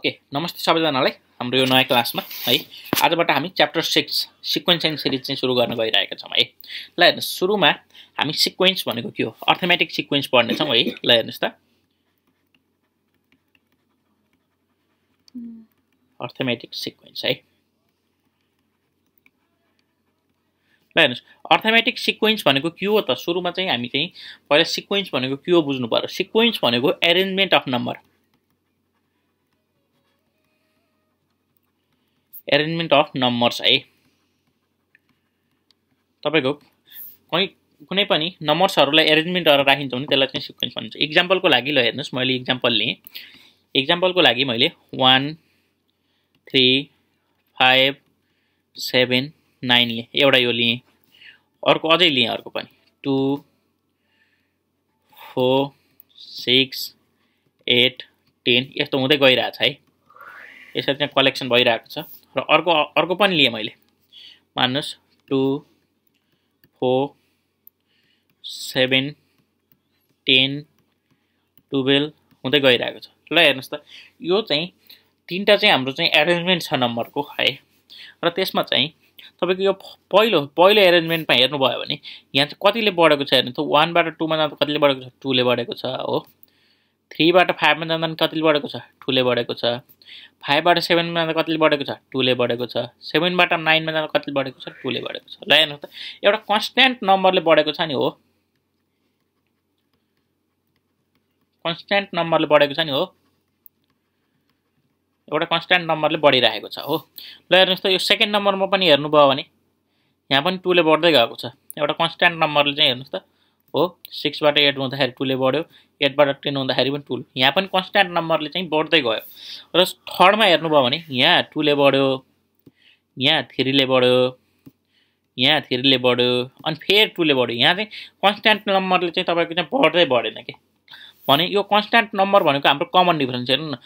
Okay नमस्ते सबैजनालाई हाम्रो यो नयाँ क्लासमा है आजबाट हामी च्याप्टर 6 सिक्वेन्स एन्ड सिरिज चाहिँ सुरु गर्न गइरहेका छौं है। ल हेर्नुस् सुरुमा हामी सिक्वेन्स भनेको के हो अर्थमेटिक सिक्वेन्स पढ्ने छौं है। ल हेर्नुस् त अर्थमेटिक सिक्वेन्स है। ल हेर्नुस् अर्थमेटिक सिक्वेन्स भनेको के हो त सुरुमा चाहिँ हामी चाहिँ पहिला सिक्वेन्स भनेको के हो बुझ्नु पर्यो। सिक्वेन्स भनेको arrangement of number arrangement of numbers है। तपाईको कुनै पनि नम्बर्सहरुलाई एरेन्जमेन्ट गरेर राखिन्छ भने त्यसलाई चाहिँ सिक्वेन्स भनिन्छ। एक्जाम्पलको लागि ल हेर्नुस् मैले एक्जाम्पल लिएँ। एक्जाम्पलको लागि मैले 1 3 5 7 9 लिए एउटा यो लिए अर्को अझै लिए अर्को पनि 2 4 6 8 10 यस्तो हुँदै गइरहेछ है। यसरी चाहिँ कलेक्सन भइरहेको छ र अर्को पनि लिए मैले मान्नुस् 2 4 7 10 12 हुँदै गइरहेको छ। ल हेर्नुस् त यो चाहिँ तीनटा चाहिँ हाम्रो चाहिँ एरेन्जमेन्ट छ नम्बरको है। र त्यसमा चाहिँ तपाईको यो पहिलो एरेन्जमेन्टमा हेर्नु भयो भने यहाँ चाहिँ कतिले बढेको छ हेर्नु त 1 बाट 2 मा जाँदा कतिले बढेको छ 2 ले बढेको छ हो। 3 बाट 5 मा जाँदा कतिले बढेको छ 2 ले बढेको छ। 5 बाट 7 मा जाँदा कतिले बढेको छ 2 ले बढेको छ। 7 बाट 9 मा जाँदा कतिले बढेको छ 2 ले बढेको छ। ल हेर्नुस् त एउटा कन्स्ट्यान्ट नम्बरले बढेको छ नि हो। कन्स्ट्यान्ट नम्बरले बढेको छ नि हो। एउटा कन्स्ट्यान्ट नम्बरले बढिरहेको छ हो। ल हेर्नुस् त यो सेकेन्ड नम्बरमा पनि हेर्नु भयो भने यहाँ पनि 2 ले बढ्दै गएको छ। एउटा कन्स्ट्यान्ट नम्बरले चाहिँ हेर्नुस् त हो 6 बाट 8 हुँदाखेरि 2 ले बढ्यो 8 बाट 10 हुँदाखेरि पनि 2 यहाँ पनि कन्स्ट्यान्ट नम्बरले चाहिँ बढ्दै गयो। र थर्डमा हेर्नु भयो भने यहाँ 2 ले बढ्यो यहाँ 3 ले बढ्यो यहाँ 3 ले बढ्यो अनि फेरि 2 ले बढ्यो। यहाँ चाहिँ कन्स्ट्यान्ट नम्बरले चाहिँ तपाईको चाहिँ बढ्दै बढेन के भने यो कन्स्ट्यान्ट नम्बर भनेको हाम्रो कमन डिफरेन्स हेर्नु न।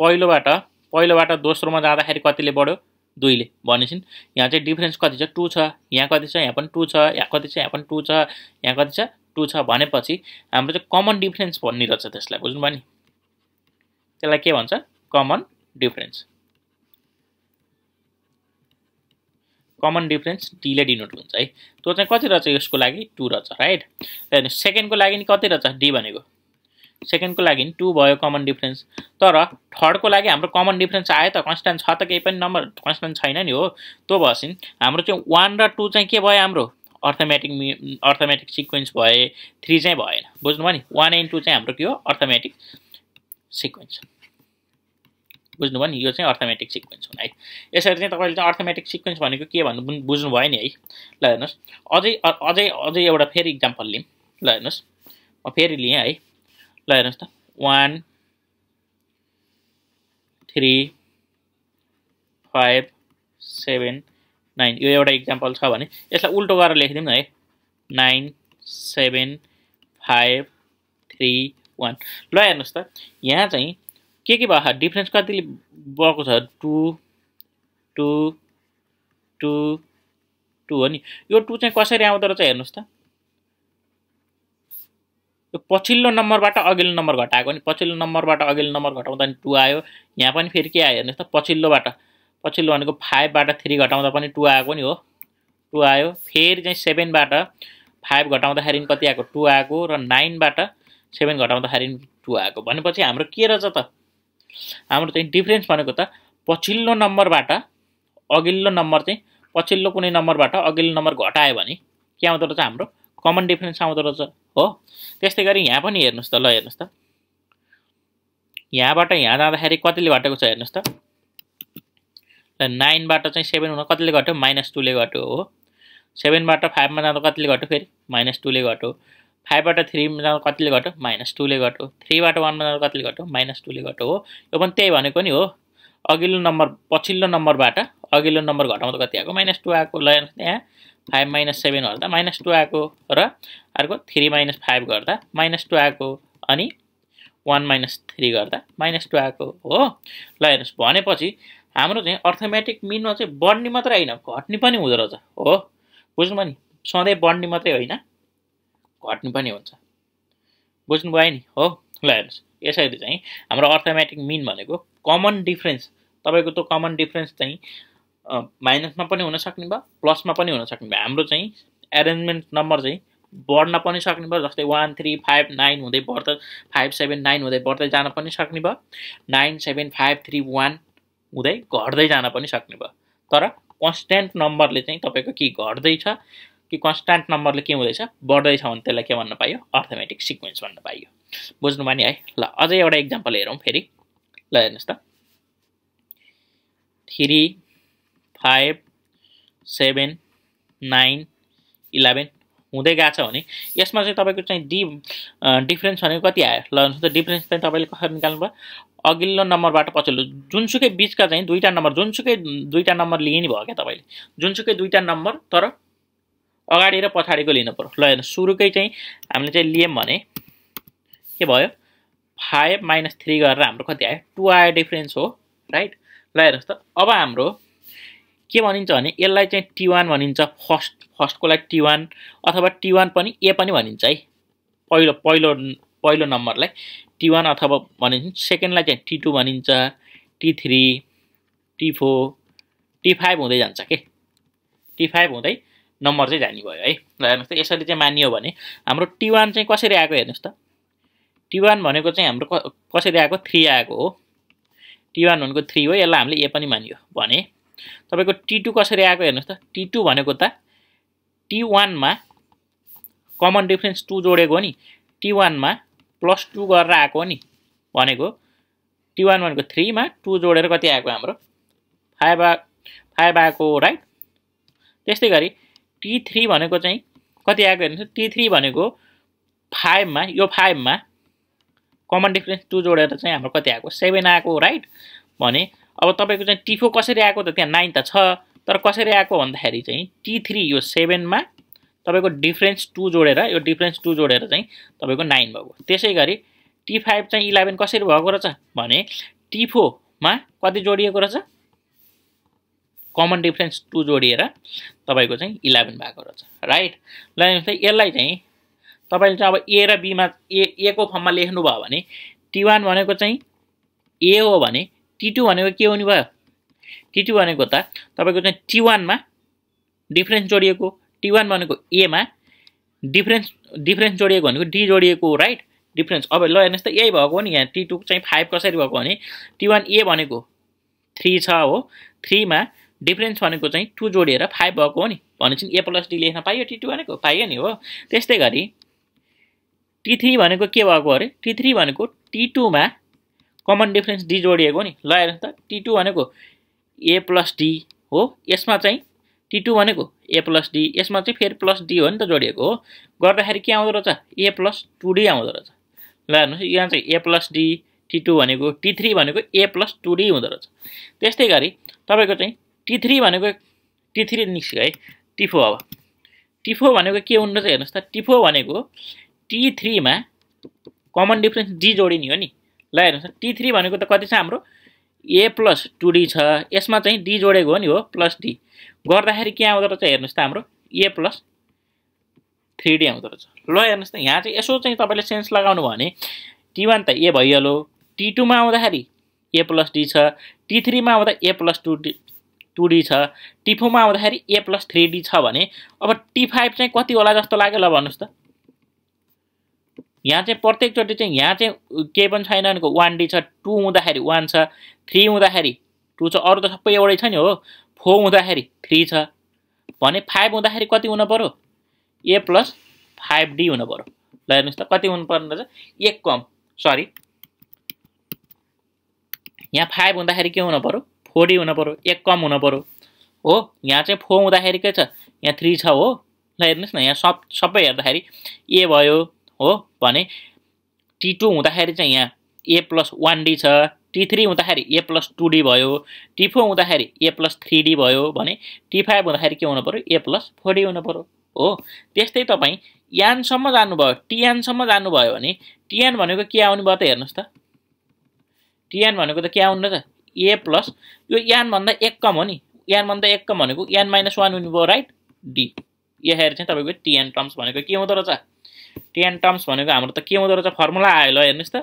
पहिलोबाट दोस्रोमा जाँदाखेरि कतिले बढ्यो 2 ले भनेपछि यहाँ चाहिँ डिफरेन्स कति छ 2 छ। यहाँ कति छ यहाँ पनि 2 छ। यहाँ कति छ यहाँ पनि 2 छ। यहाँ कति छ 2 छ भनेपछि हाम्रो चाहिँ कमन डिफरेन्स भन्ने रहेछ। त्यसलाई बुझ्नु भयो नि त्यसलाई के भन्छ common difference. Common difference D ले डिनोट हुन्छ है। त्यो चाहिँ कति रहेछ यसको लागि 2 रहेछ राइट। हेर्नु सेकेन्डको लागि नि कति रहेछ डी भनेको सेकेन्डको लागि 2 भयो कमन डिफरेन्स। तर थर्डको लागि हाम्रो कमन डिफरेन्स आयो त कन्स्ट्यान्ट छ त केही पनि नम्बर कन्स्ट्यान्ट छैन नि हो। त्यो भएपछि हाम्रो चाहिँ 1 र 2 चाहिँ के भयो हाम्रो अर्थमेटिक सिक्वेन्स भए 3 चाहिँ भएन। बुझ्नु भयो नि 1 एन्ड 2 चाहिँ हाम्रो के हो अर्थमेटिक सिक्वेन्स। बुझ्नु भयो नि यो चाहिँ अर्थमेटिक सिक्वेन्स हुन् है। यसरी चाहिँ तपाईले चाहिँ अर्थमेटिक सिक्वेन्स भनेको के भन्नु बुझ्नु भयो नि है। ल हेर्नुस् अझै एउटा फेरि एक्जाम्पल लियौँ। ल हेर्नुस् म फेरि लिएँ है। ल हेर्नुस् त 1 3 5 7 9 यो एउटा एक्जाम्पल छ भने यसलाई उल्टो गरेर लेखिदिउँ न है 9 7 5 3 1। ल हेर्नुस् त यहाँ चाहिँ के भयो डिफरेन्स कतिले बढेको छ 2 2 2 2 हो नि। यो 2 चाहिँ कसरी आउँदो रहेछ हेर्नुस् त यो पछिल्लो नम्बरबाट अघिल्लो नम्बर घटाएको नि पछिल्लो नम्बरबाट अघिल्लो नम्बर घटाउँदा नि 2 आयो। यहाँ पनि फेरि के आयो हेर्नुस् त पछिल्लो भनेको 5 बाट 3 घटाउँदा पनि 2 आएको नि हो 2 आयो। फेरि चाहिँ 7 बाट 5 घटाउँदाखेरि कति आएको 2 आएको र 9 बाट 7 घटाउँदाखेरि 2 आएको भनेपछि हाम्रो के रहेछ त हाम्रो चाहिँ डिफरेन्स भनेको त पछिल्लो नम्बरबाट अघिल्लो नम्बर चाहिँ पछिल्लो कुनै नम्बरबाट अघिल्लो नम्बर घटायो भने के आउँदो रहेछ हाम्रो कमन डिफरेन्स आउँदो रहेछ हो। त्यस्तै गरी यहाँ पनि हेर्नुस् त ल हेर्नुस् त यहाँबाट यहाँ जाँदाखेरि कतिले घटेको छ हेर्नुस् त ल 9 बाट चाहिँ 7 हुन कतिले घट्यो -2 ले घट्यो हो। 7 बाट 5 मा जाँदा कतिले घट्यो फेरि -2 ले घट्यो। 5 बाट 3 मा जाँदा कतिले घट्यो -2 ले घट्यो। 3 बाट 1 मा जाँदा कतिले घट्यो -2 ले घट्यो हो। यो पनि त्यही भनेको नि हो अघिल्लो नम्बर पछिल्लो नम्बरबाट अघिल्लो नम्बर घटाउँदा कति आएको -2 आएको। ल यहाँ 5 - 7 गर्दा -2 आएको र अर्को 3 - 5 गर्दा -2 आएको अनि 1 - 3 गर्दा -2 आएको हो। ल हेर्नुस् भनेपछि हाम्रो चाहिँ अर्थमेटिक मिनमा चाहिँ बढ्ने मात्रै हैन घट्ने पनि हुँदो रहेछ हो। बुझ्नु भयो नि सधैँ बढ्ने मात्रै हैन घट्ने पनि हुन्छ। बुझ्नु भयो नि हो। ल हेर्नुस् यसरी चाहिँ हाम्रो अर्थमेटिक मिन भनेको कमन डिफरेन्स तपाईको त्यो कमन डिफरेन्स चाहिँ माइनसमा पनि हुन सक्ने भयो प्लसमा पनि हुन सक्ने भयो हाम्रो चाहिँ एरेन्जमेन्ट नम्बर चाहिँ बढ्न पनि सक्ने भयो जस्तै 1 3 5 9 हुँदै बढ्दै 5 7 9 हुँदै बढ्दै जान पनि सक्ने भयो 9 7 5 3 1 हुँदै घट्दै जान पनि सक्ने भयो तर कन्स्ट्यान्ट नम्बरले चाहिँ तपाईको के घट्दै छ कि कन्स्ट्यान्ट नम्बरले के हुँदैछ बढ्दै छ भने त्यसलाई के भन्न पाइयो अर्थमेटिक सिक्वेन्स भन्न पाइयो बुझ्नु भयो नि है ल अझै एउटा एक्जाम्पल हेरौँ फेरि ल हेर्नुस् त 3 5 7 9 11 हुँदै गएको छ भने यसमा चाहिँ तपाईको चाहिँ डिफरेन्स भनेको कति आयो ल हेर्नुस् त डिफरेन्स चाहिँ तपाईले कसरी निकाल्नु भयो अघिल्लो नम्बरबाट पछिल्लो जुनसुकै बीचका चाहिँ दुईटा नम्बर जुनसुकै दुईटा नम्बर लिए नि भयो क्या तपाईले जुनसुकै दुईटा नम्बर तर अगाडि र पछाडिको लिनु पर्यो ल हेर्नु सुरुकै चाहिँ हामीले चाहिँ लियौं भने के भयो 5 - 3 गरेर हाम्रो कति आयो 2 आयो डिफरेन्स हो राइट ल हेर्नुस् त अब हाम्रो के भनिन्छ भने यसलाई चाहिँ T1 भनिन्छ फर्स्टको लागि T1 अथवा T1 पनि ए पनि भनिन्छ है पहिलो नम्बरलाई T1 अथवा भनिन्छ सेकेन्डलाई चाहिँ T2 भनिन्छ T3 T4 T5 हुँदै जान्छ के T5 हुँदै नम्बर चाहिँ जानी भयो है ल हेर्नुस् त यसरी चाहिँ मानियो भने हाम्रो T1 चाहिँ कसरी आएको हेर्नुस् त T1 भनेको चाहिँ हाम्रो कसरी आएको 3 आएको हो T1 भनेको 3 हो यसलाई हामीले ए पनि मानियो भने तपाईको T2 कसरी आएको हेर्नुस् त T2 भनेको त T1 मा कमन डिफरेन्स 2 जोडेको हो नि T1 मा +2 गरेर आएको हो नि भनेको T1 भनेको 3 मा 2 जोडेर कति आएको हाम्रो 5 आएको राइट त्यस्तै गरी T3 भनेको चाहिँ कति आएको हेर्नुस् T3 भनेको 5 मा यो 5 मा कमन डिफरेन्स 2 जोडेर चाहिँ हाम्रो कति आएको 7 आएको राइट भने अब तपाईको चाहिँ T4 कसरी आएको त त्यहाँ 9 त छ तर कसरी आएको भन्दाखेरि चाहिँ T3 यो 7 मा तपाईको डिफरेन्स 2 जोडेर यो डिफरेन्स 2 जोडेर चाहिँ तपाईको 9 भएको त्यसैगरी T5 चाहिँ 11 कसरी भएको रहेछ भने T4 मा कति जोडिएको रहेछ कमन डिफरेन्स 2 जोडिएर तपाईको चाहिँ 11 भएको रहेछ राइट ल हेर्नुस् त यसलाई चाहिँ तपाईले चाहिँ अब ए र बी मा ए को फर्ममा लेख्नु भयो भने T1 भनेको चाहिँ ए हो भने T2 भनेको के हुने भयो T2 भनेको त तपाईको चाहिँ T1 मा डिफरेन्स जोडिएको T1 भनेको ए मा डिफरेन्स जोडिएको भनेको डी जोडिएको राइट डिफरेन्स अब ल हेर्नुस् त यही भएको नि यहाँ T2 चाहिँ 5 कसरी भएको भने T1 ए भनेको 3 छ हो 3 मा डिफरेन्स भनेको चाहिँ 2 जोडिएर 5 भएको हो नि भनेपछि ए + डी लेख्न पाइयो T2 भनेको पाइयो नि हो त्यस्तै गरी T3 भनेको के भएको अरे T3 भनेको T2 मा कमन डिफरेन्स डी जोडिएको नि ल हेर्नुस् त T2 भनेको a + d हो यसमा चाहिँ T2 भनेको a + d यसमा चाहिँ फेरि +d हो नि त जोडिएको हो गर्दाखेरि के आउँदो रहेछ a + 2d आउँदो रहेछ ल हेर्नुस् यहाँ चाहिँ a + d T2 भनेको T3 भनेको a + 2d हुँदो रहेछ त्यस्तै गरी तपाईको चाहिँ T3 भनेको T3 निस्क्यो है T4 अब T4 भनेको के हुन रहेछ हेर्नुस् त T4 भनेको T3 मा कमन डिफरेन्स d जोडिने हो नि ल हेर्नुस् त T3 भनेको त कति छ हाम्रो a + 2d छ यसमा चाहिँ d जोडेको हो नि हो +d गर्दाखेरि के आउँदो रहेछ हेर्नुस् त हाम्रो a + 3d आउँदो रहेछ ल हेर्नुस् त यहाँ चाहिँ यसो चाहिँ तपाईले सेन्स लगाउनु भयो भने T1 त a भइहाल्यो T2 मा आउँदाखेरि a + d छ T3 मा आउँदा a + 2d छ T4 मा आउँदाखेरि a + 3d छ भने अब T5 चाहिँ कति होला जस्तो लाग्यो ल भन्नुस् त यहाँ चाहिँ प्रत्येकचोटी चाहिँ यहाँ चाहिँ के पनि छैन भनेको 1d छ 2 हुँदाखेरि 1 छ 3 हुँदाखेरि 2 छ अरु त सबै एउटै छ नि हो 4 हुँदाखेरि 3 छ भने 5 हुँदाखेरि कति हुन पर्यो a + 5d हुन पर्यो ल हेर्नुस् त कति हुन पर्ने रहेछ एक कम सरी यहाँ 5 हुँदाखेरि के हुन पर्यो 4d हुन पर्यो एक कम हुन पर्यो हो यहाँ चाहिँ 4 हुँदाखेरि के छ यहाँ 3 छ हो ल हेर्नुस् न यहाँ सबै हेर्दाखेरि a भयो हो भने T2 हुँदाखेरि चाहिँ यहाँ a + 1d छ T3 हुँदाखेरि a + 2d भयो T4 हुँदाखेरि a + 3d भयो भने T5 हुँदाखेरि के हुन पर्यो a + 4d हुन पर्यो हो त्यस्तै तपाई n सम्म जानुभयो Tn सम्म जानुभयो भने Tn भनेको के आउने भयो त हेर्नुस् त Tn भनेको त के आउने रहेछ a + यो n भन्दा एक कम हो नि n भन्दा एक कम भनेको n - 1 हुने भयो राइट d यहाँ हेर चाहिँ तपाईको Tn टर्म्स भनेको के हुँदो रहेछ टिएन टर्म्स भनेको हाम्रो त के हुँदो रहेछ फर्मुला आयो ल हेर्नुस् त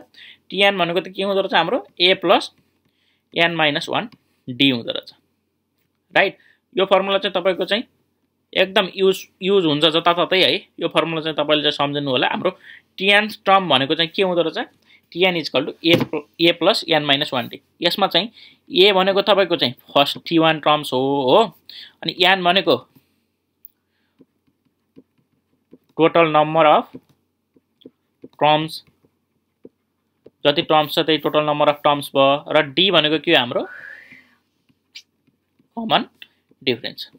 टिएन भनेको त के हुँदो रहेछ हाम्रो a + n - 1 d हुँदो रहेछ राइट यो फर्मुला चाहिँ तपाईको चाहिँ एकदम युज हुन्छ जताततै है यो फर्मुला चाहिँ तपाईले चाहिँ सम्झनु होला हाम्रो टिएन टर्म भनेको चाहिँ के हुँदो रहेछ टिएन = a + n - 1d यसमा चाहिँ a भनेको तपाईको चाहिँ फर्स्ट t1 टर्म्स हो अनि n भनेको टोटल नम्बर अफ टर्म्स जति टर्म्स छ त्यही टोटल नम्बर अफ टर्म्स भयो र d भनेको के हो हाम्रो कमन डिफरेन्स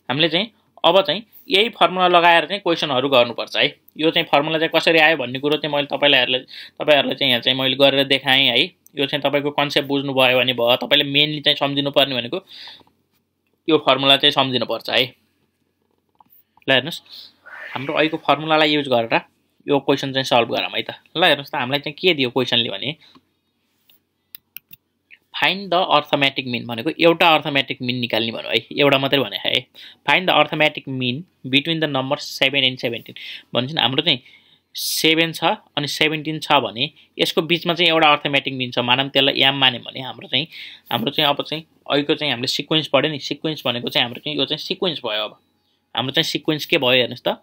हामीले चाहिँ अब चाहिँ यही फर्मुला लगाएर चाहिँ क्वेशनहरु गर्नुपर्छ है यो चाहिँ फर्मुला चाहिँ कसरी आयो भन्ने कुरो चाहिँ मैले तपाईहरुलाई चाहिँ यहाँ चाहिँ मैले गरेर देखाएँ है यो चाहिँ तपाईको कन्सेप्ट बुझ्नु भयो भने भयो तपाईले मेनली चाहिँ सम्झिनु पर्ने भनेको यो फर्मुला चाहिँ सम्झिनु पर्छ है ल हेर्नुस् हाम्रो अहिलेको फर्मुलालाई युज गरेर यो क्वेशन चाहिँ सल्भ गरौँ है त ल हेर्नुस् त हामीलाई चाहिँ के दियो क्वेशनले भने फाइन्ड द अर्थमेटिक मिन भनेको एउटा अर्थमेटिक मिन निकाल्ने भन्नु है एउटा मात्रै भने है find the arithmetic mean between the number 7 and 17 भन्छ हाम्रो चाहिँ 7 छ अनि 17 छ भने यसको बीचमा चाहिँ एउटा अर्थमेटिक मिन छ मानम त्यसलाई m माने भने हाम्रो चाहिँ अब चाहिँ अहिलेको चाहिँ हामीले सिक्वेन्स पढ्यो नि सिक्वेन्स भनेको चाहिँ हाम्रो चाहिँ यो चाहिँ सिक्वेन्स भयो अब हाम्रो चाहिँ सिक्वेन्स के भयो हेर्नुस् त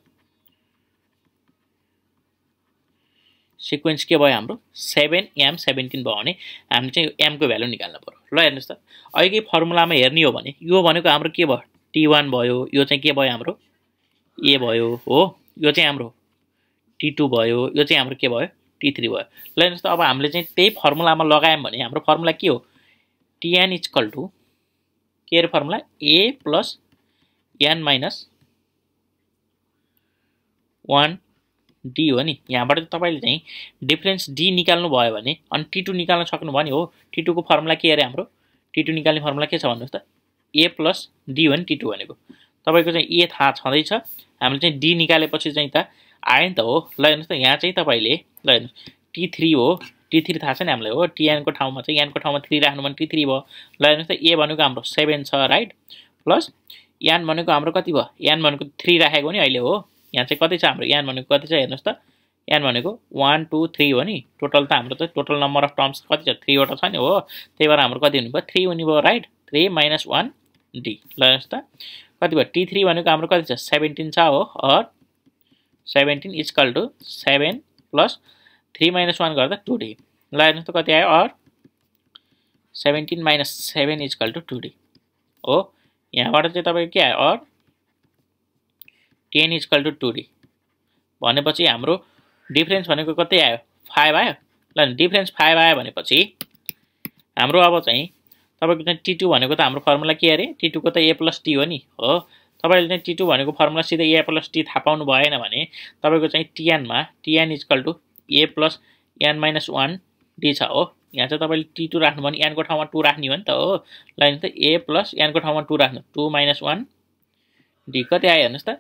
सिक्वेन्स के भयो हाम्रो 7m 17 भयो भने हामीले चाहिँ m को भ्यालु निकाल्नु पर्यो ल हेर्नुस् त अहिलेकै फर्मुलामा हेर्ने हो भने यो भनेको हाम्रो के भयो t1 भयो यो चाहिँ के भयो हाम्रो a भयो हो यो चाहिँ हाम्रो t2 भयो यो चाहिँ हाम्रो के भयो t3 भयो ल हेर्नुस् त अब हामीले चाहिँ त्यही फर्मुलामा लगायौं भने हाम्रो फर्मुला के हो tn = के रे फर्मुला a + n - 1 d हो नि यहाँबाट तपाईले चाहिँ डिफरेन्स d निकाल्नु भयो भने अनि t2 निकाल्न सक्नु भयो नि हो t2 को फर्मुला के अरे हाम्रो t2 निकाल्ने फर्मुला के छ भन्नुस् त a + d हो नि t2 भनेको तपाईको चाहिँ a थाहा छँदै छ हामीले चाहिँ d निकालेपछि चाहिँ त आयो नि त हो ल हेर्नुस् त यहाँ चाहिँ तपाईले ल हेर्नुस् t3 हो t3 थाहा छ नि हामीलाई हो tn को ठाउँमा चाहिँ n को ठाउँमा 3 राख्नु भने t3 भयो ल हेर्नुस् त a भनेको हाम्रो 7 छ राइट प्लस n भनेको हाम्रो कति भयो n भनेको 3 राखेको नि अहिले हो यहाँ चाहिँ कति छ हाम्रो n भनेको कति छ हेर्नुस् त n भनेको 1 2 3 हो नि टोटल त हाम्रो त टोटल नम्बर अफ टर्म्स कति छ 3 वटा छ नि हो त्यही भएर हाम्रो कति हुने भयो 3 हुने भयो राइट 3 - 1 d ल हेर्नुस् त कति भयो t3 भनेको हाम्रो कति छ 17 छ हो और 17 = 7 + 3 - 1 गर्दा 2d ल हेर्नुस् त कति आयो और 17 - 7 = 2d हो यहाँबाट चाहिँ तपाईको के आयो और 10 = 2d भनेपछि हाम्रो डिफरेन्स भनेको कति आयो 5 आयो ल डिफरेन्स 5 आयो भनेपछि हाम्रो अब चाहिँ तपाईको चाहिँ t2 भनेको त हाम्रो फर्मुला के अरे t2 को त a + d हो नि हो तपाईले चाहिँ t2 भनेको फर्मुला सिधै a + d थाहा पाउनु भएन भने तपाईको चाहिँ tn मा tn = a + n - 1 d छ हो यहाँ चाहिँ तपाईले t2 राख्नु भने n को ठाउँमा 2 राख्ने हो नि त हो ल हेर्नुस् त a + n को ठाउँमा 2 राख्नु 2 - 1 d कति आयो हेर्नुस् त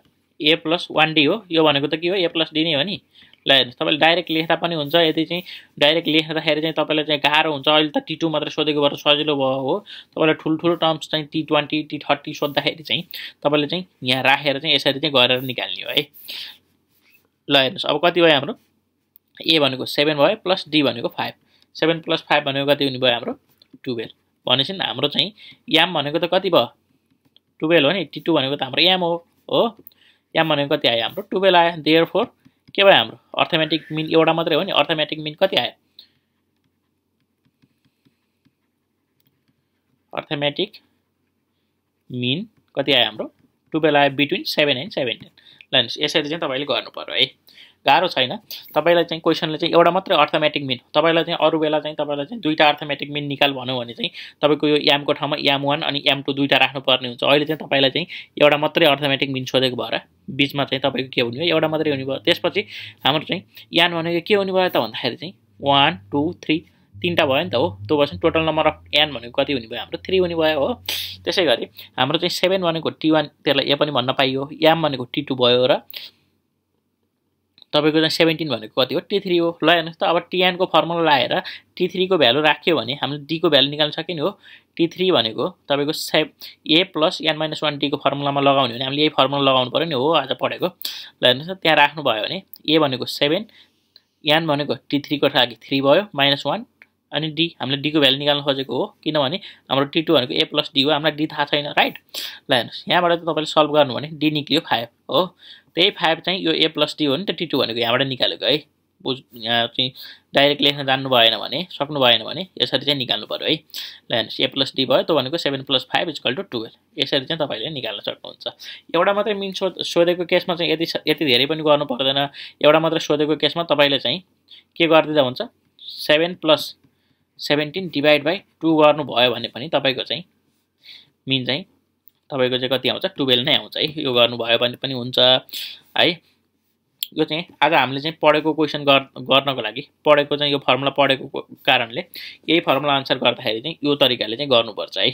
a + 1d हो यो भनेको त के हो a + d नै हो नि ल हेर्नुस् तपाईले डाइरेक्ट लेख्दा पनि हुन्छ यदि चाहिँ डाइरेक्ट लेख्दाखेरि चाहिँ तपाईलाई चाहिँ गाह्रो हुन्छ अहिले त t2 मात्र सोधेको भएर सजिलो भयो हो तपाईलाई ठुलठुलो टर्म्स चाहिँ t20 t30 सोध्दाखेरि चाहिँ तपाईले चाहिँ यहाँ राखेर चाहिँ यसरी चाहिँ गरेर निकाल्ने हो है ल हेर्नुस् अब कति भयो हाम्रो a भनेको 7 भयो प्लस d भनेको 5 7 + 5 भनेको कति हुने भयो हाम्रो 12 भनेपछि हाम्रो चाहिँ m भनेको त कति भयो 12 हो नि t2 भनेको त हाम्रो m हो m भनेको कति आयो हाम्रो 12 आयो देयरफोर के भयो हाम्रो अर्थमेटिक मिन एउटा मात्रै हो नि अर्थमेटिक मिन कति आयो अर्थमेटिक मिन कति आयो हाम्रो 12 आयो बिट्विन 7 एन्ड 17 ल यसरी चाहिँ तपाईले गर्नु पर्यो है गाह्रो छैन तपाईलाई चाहिँ क्वेशनले चाहिँ एउटा मात्रै अर्थमेटिक मिन तपाईलाई चाहिँ अरु बेला चाहिँ तपाईलाई चाहिँ दुईटा अर्थमेटिक मिन निकाल भन्यो भने चाहिँ तपाईको यो m को ठाउँमा m1 अनि m2 दुईटा राख्नु पर्ने हुन्छ अहिले चाहिँ तपाईलाई चाहिँ एउटा मात्रै अर्थमेटिक मिन सोधेको भएर बीचमा चाहिँ तपाईको के हुने हो एउटा मात्रै हुने भयो त्यसपछि हाम्रो चाहिँ n भनेको के हुने भयो त भन्दाखेरि चाहिँ 1 2 3 तीनटा भयो नि त हो त्यो भएपछि टोटल नम्बर अफ n भनेको कति हुने भयो हाम्रो 3 हुने भयो हो त्यसैगरी हाम्रो चाहिँ 7 भनेको t1 त्यसलाई a पनि भन्न पाइयो m भनेको t2 भयो र तपाईको चाहिँ 17 भनेको कति हो T3 हो ल हेर्नुस् त अब Tn को फर्मुला लगाएर T3 को भ्यालु राख्यो भने हामीले D को भ्यालु निकाल्न सकिने हो T3 भनेको तपाईको A + n - 1 D को फर्मुलामा लगाउने भने हामीले यही फर्मुला लगाउनु पर्यो नि हो आज पढेको ल हेर्नुस् त त्यहाँ राख्नु भयो भने A भनेको 7 n भनेको T3 को लागि 3 भयो -1 अनि D हामीले D को भ्यालु निकाल्न खोजेको हो किनभने हाम्रो T2 भनेको A + D हो हामीलाई D थाहा छैन राइट ल हेर्नुस् यहाँबाट तपाईले सल्भ गर्नु भने D निक्लियो 5 हो त्यही 5 चाहिँ यो A + D हो नि त T2 भनेको यहाँबाट निकालेको है यहाँ चाहिँ डाइरेक्ट लेख्न जान्नु भएन भने सक्नु भएन भने यसरी चाहिँ निकाल्नु पर्यो है ल हेर्नुस् A + D भयो त्यो भनेको 7 + 5 = 12 यसरी चाहिँ तपाईले निकाल्न सक्नुहुन्छ एउटा मात्रै मिन सोधेको केसमा चाहिँ यति धेरै पनि गर्नु पर्दैन एउटा मात्र सोधेको केसमा तपाईले चाहिँ के गर्दिदा हुन्छ 7 + 17 / 2 गर्नु भयो भने पनि तपाईको चाहिँ मिन चाहिँ तपाईको चाहिँ कति आउँछ 12 नै आउँछ है यो गर्नु भयो भने पनि हुन्छ है यो चाहिँ आज हामीले चाहिँ पढेको क्वेशन गर्नको लागि पढेको चाहिँ यो फर्मुला पढेको कारणले यही फर्मुला आन्सर गर्दाखेरि चाहिँ यो तरिकाले चाहिँ गर्नुपर्छ है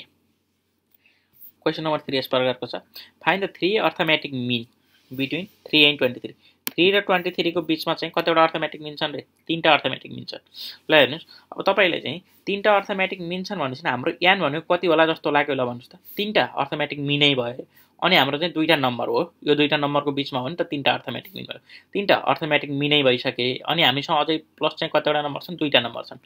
क्वेशन नम्बर 3 यस प्रकारको छ find the 3 arithmetic mean between 3 and 23 3 र 23 को बीचमा चाहिँ कतिवटा अर्थमेटिक मिन छन् रे तीनटा अर्थमेटिक मिन छन् ल हेर्नुस् अब तपाईले चाहिँ तीनटा अर्थमेटिक मिन छन् भनेपछि हाम्रो n भनेको कति होला जस्तो लाग्यो ल भन्नुस् त तीनटा अर्थमेटिक मिनै भयो अनि हाम्रो चाहिँ दुईटा नम्बर हो यो दुईटा नम्बरको बीचमा हो नि त तीनटा अर्थमेटिक मिन भयो तीनटा अर्थमेटिक मिनै भइसके अनि हामीसँग अझै प्लस चाहिँ कतिवटा नम्बर छन् दुईटा नम्बर छन्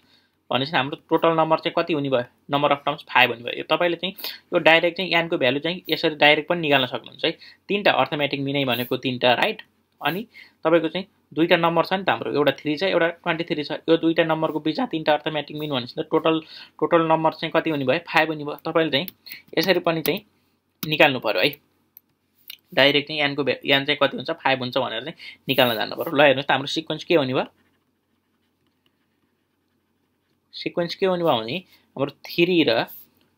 भनेपछि हाम्रो टोटल नम्बर चाहिँ कति हुने भयो नम्बर अफ टर्म्स 5 हुने भयो तपाईले चाहिँ यो डाइरेक्ट चाहिँ n को भ्यालु चाहिँ यसरी डाइरेक्ट पनि निकाल्न सक्नुहुन्छ है तीनटा अर्थमेटिक मिनै भनेको तीनटा राइट अनि तपाईको चाहिँ दुईटा नम्बर छ नि त हाम्रो एउटा 3 छ एउटा 23 छ यो दुईटा नम्बरको बीचमा तीनटा अर्थमेटिक मिन भनेपछि टोटल नम्बर चाहिँ कति हुने भयो 5 हुने भयो तपाईले चाहिँ यसरी पनि चाहिँ निकाल्नु पर्यो है डाइरेक्ट चाहिँ n चाहिँ कति हुन्छ 5 हुन्छ भनेर चाहिँ निकाल्न जान्नु पर्यो ल हेर्नुस् त हाम्रो सिक्वेन्स के हुने भयो सिक्वेन्स के हुने भयो भने हाम्रो 3 र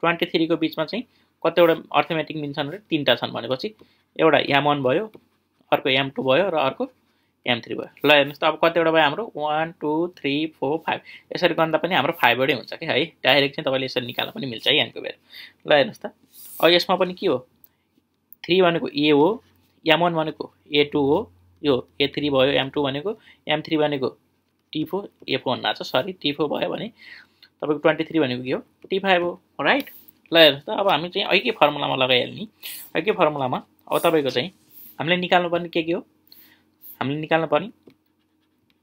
23 को बीचमा चाहिँ कतिवटा अर्थमेटिक मिन छन् र तीनटा छन् भनेपछि एउटा m1 भयो अर्को m2 भयो र अर्को m3 भयो ल हेर्नुस् त अब कतिवटा भयो हाम्रो 1 2 3 4 5 यसरी गर्दा पनि हाम्रो 5 वटै हुन्छ के है डाइरेक्ट चाहिँ तपाईले यसरी निकाल्न पनि मिल्छ है n को भ्यालु ल हेर्नुस् त अब यसमा पनि के हो 3 भनेको a हो m1 भनेको a2 हो यो a3 भयो m2 भनेको m3 भनेको t4 a4 भन्ना छ सरी t4 भयो भने तपाईको 23 भनेको के हो t5 हो राइट ल हेर्नुस् त अब हामी चाहिँ अहिले फर्मुलामा लगाइहाल्ने अहिले फर्मुलामा अब तपाईको चाहिँ हामीले निकाल्नु पर्ने के हो हामीले निकाल्नु पर्ने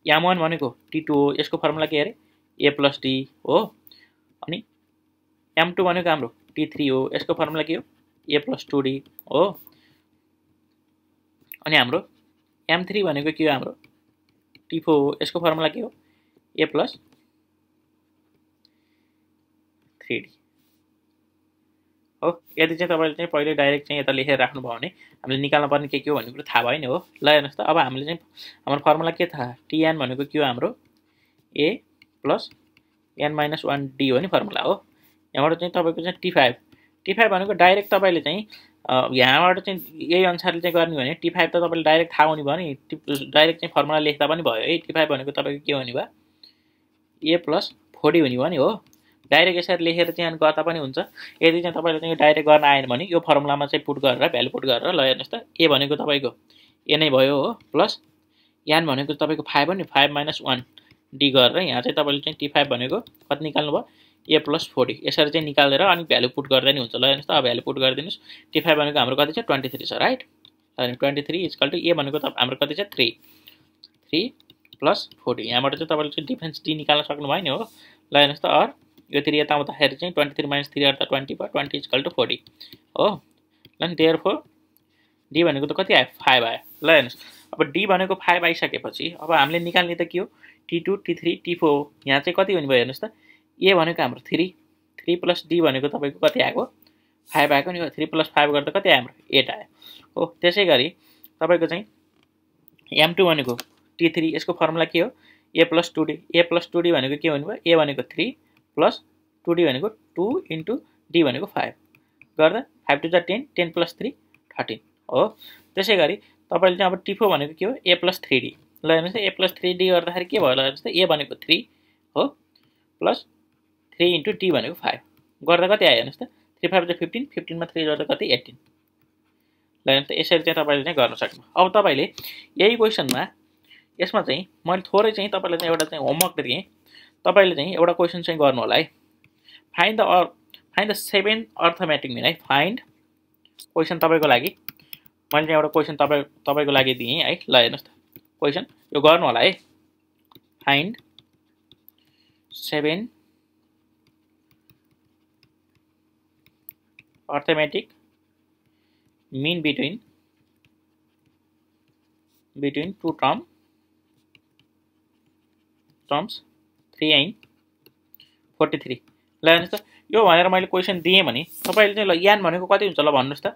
m1 भनेको t2 हो यसको फर्मुला के अरे a + d हो अनि m2 भनेको हाम्रो t3 हो यसको फर्मुला के हो a + 2d हो अनि हाम्रो m3 भनेको के हो हाम्रो t4 हो यसको फर्मुला के हो a + 3d हो यदि चाहिँ तपाईले चाहिँ पहिले डाइरेक्ट चाहिँ यता लेखेर राख्नु भयो भने हामीले निकाल्न पर्ने के हो भन्ने कुरा थाहा भयो नि हो ल हेर्नुस् त अब हामीले चाहिँ हाम्रो फर्मुला के थाहा tn भनेको के हो हाम्रो a + n - 1d हो नि फर्मुला हो यहाँबाट चाहिँ तपाईको चाहिँ t5 भनेको डाइरेक्ट तपाईले चाहिँ यहाँबाट चाहिँ यही अनुसारले चाहिँ गर्ने भने t5 त तपाईले डाइरेक्ट थाहा हुने भयो नि डाइरेक्ट चाहिँ फर्मुला लेख्दा पनि भयो है t5 भनेको तपाईको के हुने भयो a + 40 हुने भयो नि हो डाइरेक्ट यसरी लेखेर चाहिँ गर्दा पनि हुन्छ यदि चाहिँ तपाईले चाहिँ डाइरेक्ट गर्न आएन भने यो फर्मुलामा चाहिँ पुट गरेर भ्यालु पुट गरेर ल हेर्नुस् त a भनेको तपाईको a नै भयो हो प्लस n भनेको तपाईको 5 हो नि 5 - 1 d गरेर यहाँ चाहिँ तपाईले चाहिँ t5 भनेको कति निकाल्नु भयो a + 40 यसरी चाहिँ निकालेर अनि भ्यालु पुट गर्दा नि हुन्छ ल हेर्नुस् त अब भ्यालु पुट गरिदिनुस् t5 भनेको हाम्रो कति छ 23 छ राइट अनि 23 = a भनेको हाम्रो कति छ 3 + 40 यहाँबाट चाहिँ तपाईले चाहिँ डिफरेन्स d निकाल्न सक्नु भयो नि हो ल हेर्नुस् त अर यो 3 यता आउँदाखेरि चाहिँ 23 - 3 अर्थात 20 भयो 20 = 40 हो ल देयरफोर d भनेको त कति आयो 5 आयो ल हेर्नुस् अब d भनेको 5 आइसकेपछि अब हामीले निकाल्ने त के हो t2 t3 t4 हो यहाँ चाहिँ कति हुने भयो हेर्नुस् त a भनेको हाम्रो 3 + d भनेको तपाईको कति आएको 5 आएको नि हो 3 + 5 गर्दा कति आयो हाम्रो 8 आयो हो त्यसैगरी तपाईको चाहिँ m2 भनेको t3 यसको फर्मुला के हो a + 2d भनेको के हुने भयो a भनेको 3 + 2d भनेको 2 * d भनेको 5 गर्दा 5 2 10 10 + 3 13 हो त्यसैगरी तपाईले चाहिँ अब t4 भनेको के हो a + 3d ल हेर्नुस् त a + 3d गर्दाखेरि के भयो ल हेर्नुस् त a भनेको 3 हो प्लस 3 * d भनेको 5 गर्दा कति आयो हेर्नुस् त 3 5 15 15 मा 3 जोड्दा कति 18 ल हेर्नुस् त यसरी चाहिँ तपाईले चाहिँ गर्न सक्नु अब तपाईले यही क्वेशनमा यसमा चाहिँ मैले थोरै चाहिँ तपाईलाई चाहिँ एउटा चाहिँ होमवर्क दिएँ तपाईले चाहिँ एउटा क्वेशन चाहिँ गर्नु होला है फाइन्ड द 7 अर्थमेटिक मिन है फाइन्ड क्वेशन तपाईको लागि मैले चाहिँ एउटा क्वेशन तपाईको लागि दिएँ है ल हेर्नुस् त क्वेशन यो गर्नु होला है find 7 arithmetic mean between two terms 3 and 43 ल हेर्नुस् त यो भनेर मैले क्वेशन दिएँ भने तपाईले चाहिँ ल यान भनेको कति हुन्छ ल भन्नुस् त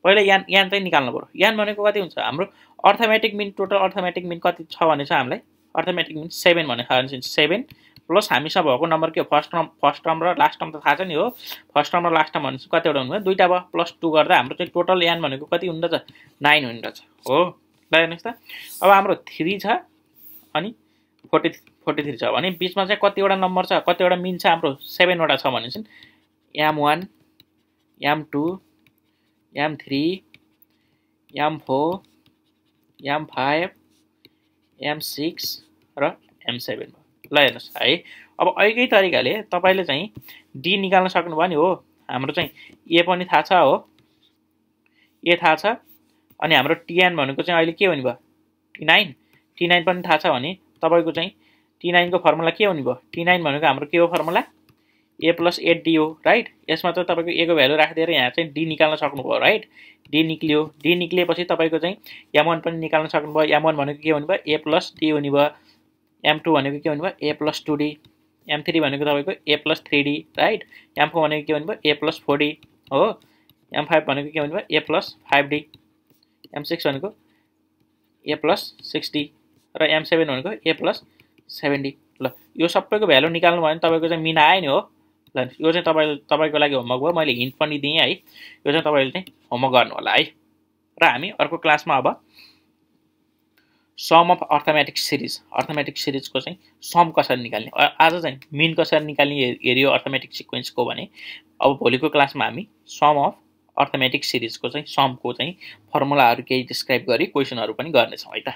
पहिले यान चाहिँ निकाल्नु पर्यो यान भनेको कति हुन्छ हाम्रो arithmetic mean total arithmetic mean कति छ भने चाहिँ हामीलाई अर्थमेटिक मिन 7 भनेको थाहा हुन्छ 7 प्लस हामीसँग भएको नम्बर के फर्स्ट टर्म र लास्ट टर्म त थाहा छ नि हो फर्स्ट टर्म र लास्ट टर्म भनेपछि कतिवटा हुनुभयो दुईटा भयो प्लस 2 गर्दा हाम्रो चाहिँ टोटल यान भनेको कति हुँदछ 9 हुँदछ हो ल हेर्नुस् त अब हाम्रो 3 छ अनि 43 छ भने बीचमा चाहिँ कतिवटा नम्बर छ कतिवटा मिन छ हाम्रो 7 वटा छ भनेपछि m1 m2 m3 m4 m5 m6 र m7 ल हेर्नुस् है अब अहिलेकै तरिकाले तपाईले चाहिँ डी निकाल्न सक्नुभयो नि हो हाम्रो चाहिँ ए पनि थाहा छ हो ए थाहा छ अनि हाम्रो टिएन भनेको चाहिँ अहिले के हुने भयो t9 पनि थाहा छ भने तपाईको चाहिँ t9 को फर्मुला के हुने भयो t9 भनेको हाम्रो के हो फर्मुला a + 8d हो राइट यसमा चाहिँ तपाईको a को भ्यालु राखिदिएर यहाँ चाहिँ d निकाल्न सक्नुभयो राइट d निक्लियो d निक्लिएपछि तपाईको चाहिँ m1 पनि निकाल्न सक्नुभयो m1 भनेको के हुने भयो a + d हुने भयो m2 भनेको के हुने भयो a + 2d m3 भनेको तपाईको a + 3d राइट m4 भनेको के हुने भयो a + 4d हो m5 भनेको के हुने भयो a + 5d m6 भनेको a + 6d र m7 भनेको a + 7d ल यो सबैको भ्यालु निकाल्नु भयो भने तपाईको चाहिँ मिन आयो नि हो ल यो चाहिँ तपाईको लागि होमवर्क भयो मैले हिन्ट पनि दिएँ है यो चाहिँ तपाईले चाहिँ होमवर्क गर्नु होला है र हामी अर्को क्लासमा अब सम अफ अर्थमेटिक सिरिज को चाहिँ सम कसरी निकाल्ने आज चाहिँ मिन कसरी निकाल्ने हेरियो अर्थमेटिक सिक्वेन्सको भने अब भोलिको क्लासमा हामी सम अफ अर्थमेटिक सिरिजको चाहिँ समको चाहिँ फर्मुलाहरु केही डिस्क्राइब गरी क्वेशनहरु पनि गर्नेछौं है त